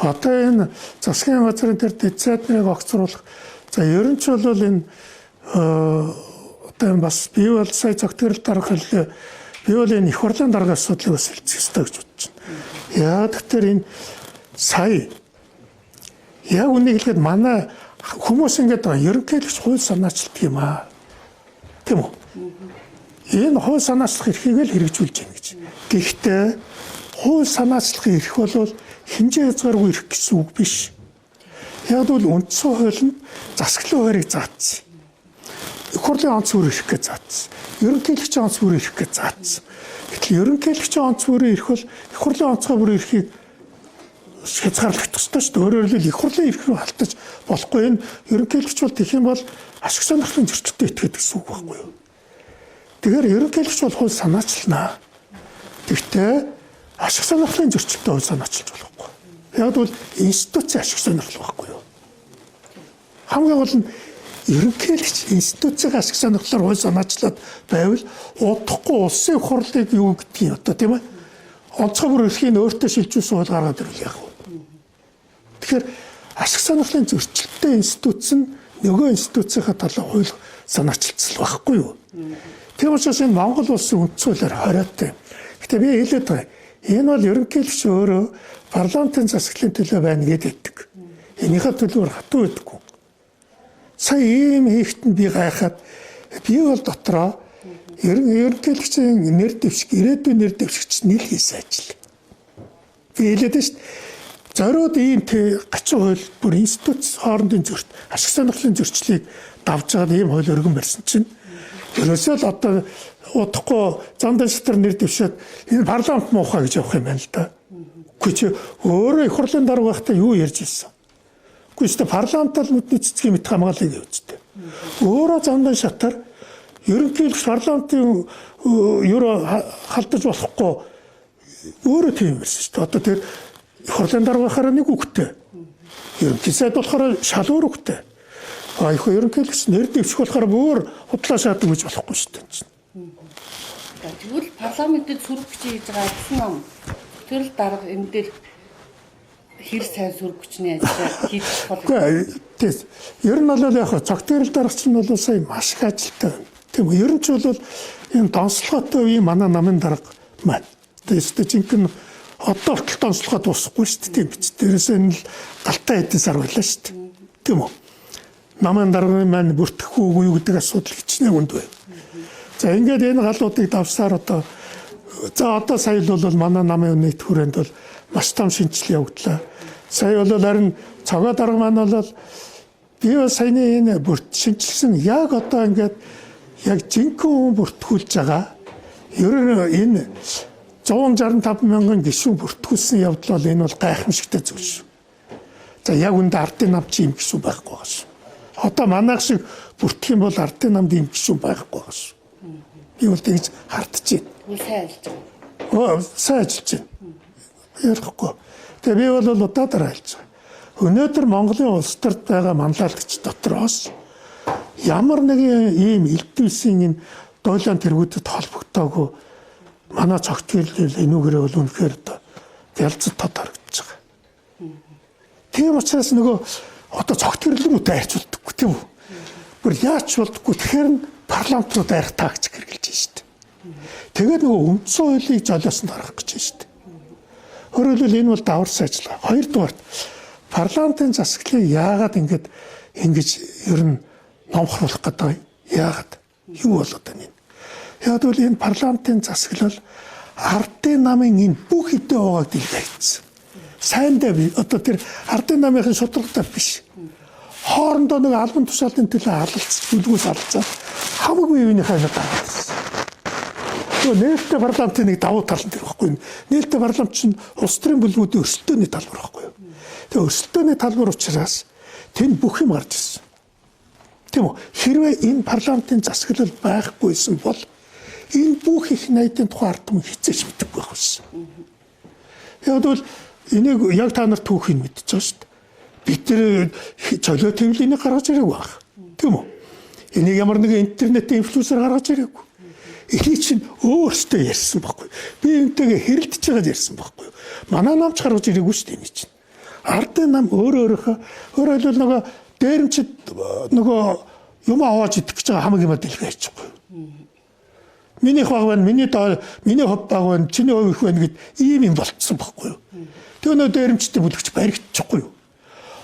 Одоо энэ засгийн газрын тэр дэд сайд нарыг огцруулах. За ер нь ч бол энэ одоо энэ бас би бол сая цогтгэрэл дарга хэллээ. Би бол энэ их хурлын даргын асуудлыг бас хэлцэх ёстой гэж бодож байна. Яа тэгэхээр энэ сая яг үнийг хэлэхэд манай хүмүүс ингэж байгаа ерөнхийлөгч хууль санаачилдаг юм аа. Тийм үү? Энэ хууль санаачлах эрхийг л хэрэгжүүлж байна гэж. Гэхдээ хууль санаачлах эрх бол хэмжээ хязгааргүй эрх гэсэн үг биш. Яг бол үндсэн хуулинд засаглалын хуваарийг заасан. Их хурлын онц бүр эрх гэж заасан. Ерөнхийлөгчийн онц бүр эрх гэж заасан. Гэтэл ерөнхийлөгчийн онц бүрийн эрх бол их хурлын онцгой бүрийн эрхийг хязгаарлагдах ёстой шүү дээ. Өөрөөр хэлбэл их хурлын эрх рүү халтаж болохгүй. Энэ ерөнхийлөгч бол тэгэх юм бол ашиг сонирхлын зөрчилтэй итгэдэг гэсэн үг байхгүй юу? Тэгэхээр ерөнхийлөгч бол хууль санаачлнаа. Тэгтээ ашиг сонирхлын зөрчилтэй хууль санаачилж болохгүй. Яг бол институцийн ашиг сонирхол байхгүй юу? Хамгийн гол нь ерөнхийлөгч институцийн ашиг сонирхлоор хууль санаачлаад байвал удахгүй улсын хурлыг юу гэдгийг одоо тийм ээ онцгой бүр эрхийг өөртөө шилжүүлсэн хууль гаргаад ирвэл яах вэ? Тэгэхээр ашиг сонирхлын зөрчилтэй институц нь нөгөө институцийнхаа талаар хууль санаачилсан байхгүй юу? Тийм учраас энэ Монгол улсын үндсэн хуулиар хориотой. Гэтэ би хэлээд байгаа. Энэ бол ерөнхийлөгч өөрөө парламентын засаглалын төлөө байна гэдэг. Энийхээ төлөөр хатуу байдаггүй. Сая ийм хийхэд нь би гайхаад би бол дотроо ерөнхийлөгчийн нэр дэвшиг, ирээдүйн нэр дэвшигч нийл хийсэн ажил. Би хэлээд шүү дээ. Зориуд ийм гачин хууль бүр институт хоорондын зөрч, ашиг сонирхлын зөрчлийг давж байгаа ийм хууль өргөн барьсан чинь ерөөсөө л одоо удахгүй зандан шатар нэр дэвшээд энэ парламент муухай гэж явах юм байна л да. Үгүй чи өөрөө их хурлын дарга байхдаа юу ярьж ирсэн? Үгүй ч парламентал нүдний цэцгийн мэт хамгаалыг явуулжтэй. Өөрөө зандан шатар ерөнхийлөгч парламентын ерөө халдаж болохгүй өөрөө тийм ярьсан шүү дээ. Одоо тэр их хурлын дарга байхаараа нэг үгтэй. Ерөнхий сайд болохоор шал өөр үгтэй. А их ерөнхийлөгч нэр дэвших болохоор бүр худлаа шаадаг гэж болохгүй шүү дээ. Тэгвэл парламентэд сөрөг бичиж хийж байгаа албан нам тэр л дарга энэ дээр хэр сайн сөрөг бичний ажил хийж болох. Үгүй тийм. Ер нь бол яг цогтгэрэл даргач нь бол сая маш их ажилтай байна. Тийм үү. Ер нь ч бол энэ донслогоотой үеийн манай намын дарга маань. Тэгээд жинхэнэ одоо хүртэл донслогоо дуусахгүй шүү дээ. Тийм биз. Дээрээс энэ л галтай хэдэн сар байлаа шүү дээ. Тийм үү. Намын даргын маань бүртгэх үгүй юу гэдэг асуудал хичнээн үнд байна. За ингээд энэ галуудыг давсаар одоо за одоо сая л бол манай намын нийт хүрээнд бол маш том шинжилгээ явагдлаа. Сая бол харин цогоо дарга маань бол би бол саяны энэ бүрт шинжилсэн яг одоо ингээд яг жинхэнэ хүн бүртгүүлж байгаа. Ер нь энэ 165 мянган гишүүн бүртгүүлсэн явдал бол энэ бол гайхамшигтай зүйл шүү. За яг үндэ ардын нам чи юм гишүүн байхгүй байгаа шүү. Одоо манайх шиг бүртгэх юм бол ардын намд юм гишүүн байхгүй байгаа шүү. Би бол тэгж хардж байна. Сайн ажиллаж байгаа. Оо сайн ажиллаж байна. Ярихгүй. Тэгээ би бол удаа дараа ажиллаж байгаа. Өнөөдөр Монголын улс төрд байгаа манлайлагч дотроос ямар нэгэн ийм элдвэсийн энэ дуйлан тэргүүдэд холбогдоогүй манай цогт гэрлэл энүүгээрээ бол үнэхээр одоо ялцад тод харагдаж байгаа. Тийм учраас нөгөө одоо цогт гэрлэл рүү дайрч болдоггүй тийм үү? Бүр яаж болдоггүй тэгэхээр нь парламент руу дайрах тактик хэрэгжилж байна шүү дээ. Тэгээд нөгөө үндсэн хуулийг золиосон гаргах гэж байна шүү дээ. Өөрөөр хэлбэл энэ бол даварсан ажиллагаа. Хоёрдугаарт парламентын засаглалыг яагаад ингэж ингэж ер нь номхруулах гэдэг юм? Яагаад? Юу болоод байна энэ? Яг бол энэ парламентын засаглал ардын намын энэ бүх хэдэн угааг дэлгэрсэн. Сайндаа би одоо тэр ардын намынхын шударгатай биш. Хоорондоо нэг албан тушаалын төлөө алалц, бүлгүүс алцаад хамаг биеийнхээ нэг гаргаад ирсэн. Тэгээ нээлттэй парламентын нэг давуу тал нь тэр байхгүй. Нээлттэй парламент чинь улс төрийн бүлгүүдийн өрсөлдөөний талбар байхгүй юу? Тэгээ өрсөлдөөний талбар учраас тэнд бүх юм гарч ирсэн. Тийм үү? Хэрвээ энэ парламентын засаглал байхгүйсэн бол энэ бүх их найдын тухай ард түмэн хизээч мэдэхгүй байх байсан. Яг бол энийг яг та нар түүхийг мэдчихэж байгаа шүү дээ. Бид тэр чөлөө твлийг гаргаж ирээгүй байх. Тийм үү? Энийг ямар нэгэн интернетийн инфлюенсер гаргаж ирээгүй. Энийг чинь өөртөө ярьсан байхгүй. Би энтэйгээ хэрэлдэж байгаа ярьсан байхгүй. Манай намч гаргаж ирээгүй шүү дээ энийг чинь. Ардын нам өөрөөхөө өөрөөр хэлбэл нөгөө дээрэмчид нөгөө юм аваад идэх гэж байгаа хамаг юмаа дэлгээ хийчихгүй. Минийх баг байна, миний доо, миний хөв баг байна, чиний хөв их байна гэд ийм юм болцсон байхгүй юу. Тэгээ нөгөө дээрэмчтэй бүлэгч баригдчихгүй юу.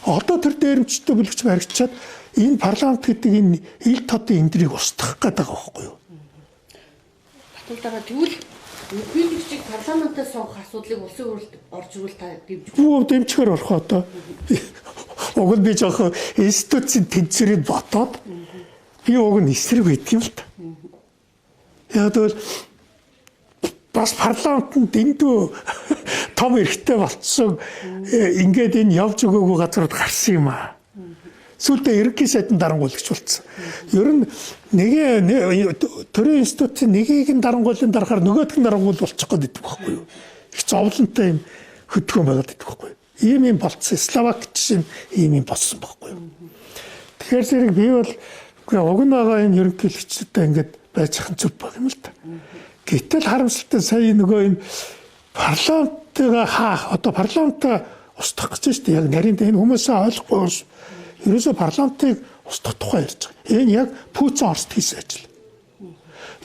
Одоо тэр дээрэмчтэй бүлэгч баригдчиад энэ парламент гэдэг энэ ил тодын эндрийг устгах гэдэг байгаа байхгүй юу. Баталдаа тэгвэл ерөнхийлөгчийг парламентаас сонгох асуудлыг улсын хурлд орж ирвэл та дэмжих үү? Дэмжихээр болох одоо. Уг нь би жоохон институцийн тэнцвэрийг бодоод би уг нь эсрэг байдаг юм л та. Яг тэгвэл бас парламент нь дэндүү том эрхтэй болцсон, ингээд энэ явж өгөөгүй газрууд гарсан юм аа. Сүүлдээ ерөнхий сайдан дарангуулагч болсон. Ер нь нэг төрийн институтын нэгийг нь дарангуулын дарахаар нөгөөх нь дарангуул болчих гээд байдаг байхгүй юу? Их зовлонтой юм хөдөлгөөн байгаад байдаг байхгүй юу? Ийм юм болцсон. Словак жишээ нь ийм юм болсон байхгүй юу? Тэгэхээр зэрэг би бол уг нь байгаа энэ ерөнхийлөгчтэй ингээд байж хан зүв баг юм л та. Гэтэл харамсалтай сая нөгөө энэ парламентыг хаах одоо парламентаа устгах гэж шүү дээ. Яг нарийн энэ хүмүүсээ ойлгохгүй. Ерөөсөө парламентыг устгах тухай ярьж байгаа. Энэ яг Путин Оросд хийсэн ажил.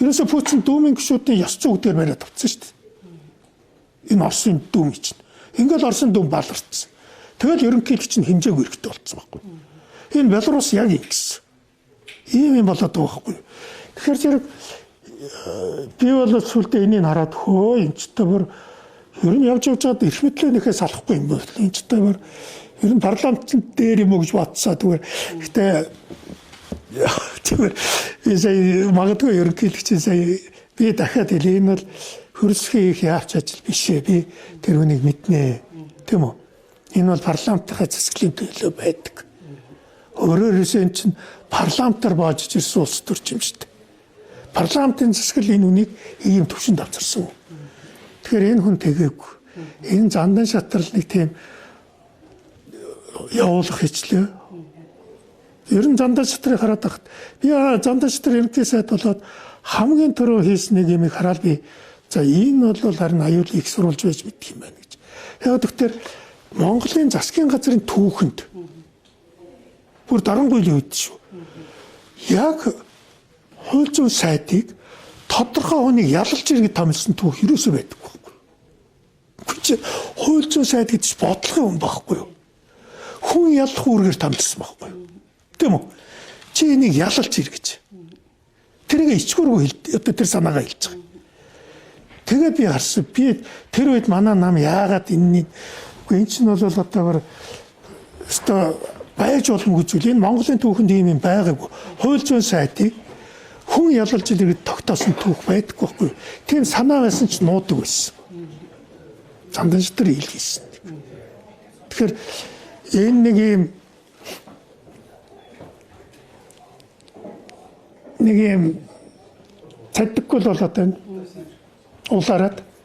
Ерөөсөө Путин дүүмийн гишүүдийн ёс зүй үгээр бариад авцсан шүү дээ. Энэ Оросын дүүм чинь. Ингээл Оросын дүүм баларцсан. Тэгэл ерөнхийлөгч нь хэмжээгүй хэрэгтэй болцсон байхгүй. Энэ Белорус яг ингэсэн. Ийм юм болоод байгаа байхгүй. Тэгэхээр зэрэг би бол сүлдээ энийг хараад хөө энэ ч тэр ер нь явж явж байгаад эрх мэдлээ нэхээ салахгүй юм байна. Энэ ч тэр ер нь парламент дээр юм уу гэж бодсоо зүгээр. Гэтэ зүгээр би сая магадгүй ерөнхийлөгч сая би дахиад хэлье. Энэ бол хөрсгөө их яавч ажил биш ээ. Би тэр хүнийг мэднэ. Тийм үү? Энэ бол парламентынхаа засаглалын төлөө байдаг. Өөрөөр хэлбэл энэ чинь парламентаар боож ирсэн улс төрч юм шүү дээ. Парламентын засаглал энэ үнийг ийм төвшөнд авчирсан. Тэгэхээр энэ хүн тэгээгүй. Энэ зандан шатрал нэг тийм явуулах хийчлээ. Ер нь зандаа шатрыг хараад байхад би зандаа шатар ерөнхий сайд болоод хамгийн түрүү хийсэн нэг юмыг хараад би за энэ бол харин аюул их сурулж байж мэдх юм байна гэж. Яг тэгэхээр Монголын засгийн газрын түүхэнд бүр дарангуйлын үед шүү. Яг хууль зүйн сайдыг тодорхой хүнийг ялалж иргэд томилсон түүх ерөөсөө байдаггүй байхгүй. Чи хууль зүйн сайд гэж бодлогын хүн байхгүй юу? Хүн ялах үүргээр томилсон байхгүй юу? Тийм үү? Чи энийг ялалж ир гэж. Тэрийг ичгүүргүй одоо тэр санаагаа хэлж байгаа. Тэгээд би харсан. Би тэр үед манай нам яагаад энэний үгүй эн чинь бол одоо бүр өстой байж боломгүй зүйл. Энэ Монголын түүхэнд ийм юм байгаагүй. Хууль зүйн сайдыг хүн ялалж иргэд тогтоосон түүх байдаггүй байхгүй юу? Тийм санаа байсан ч нуудаг байсан. Зандан шатар ил хийсэн. Тэгэхээр энэ нэг юм цаддаггүй л болоод байна. Улаарад.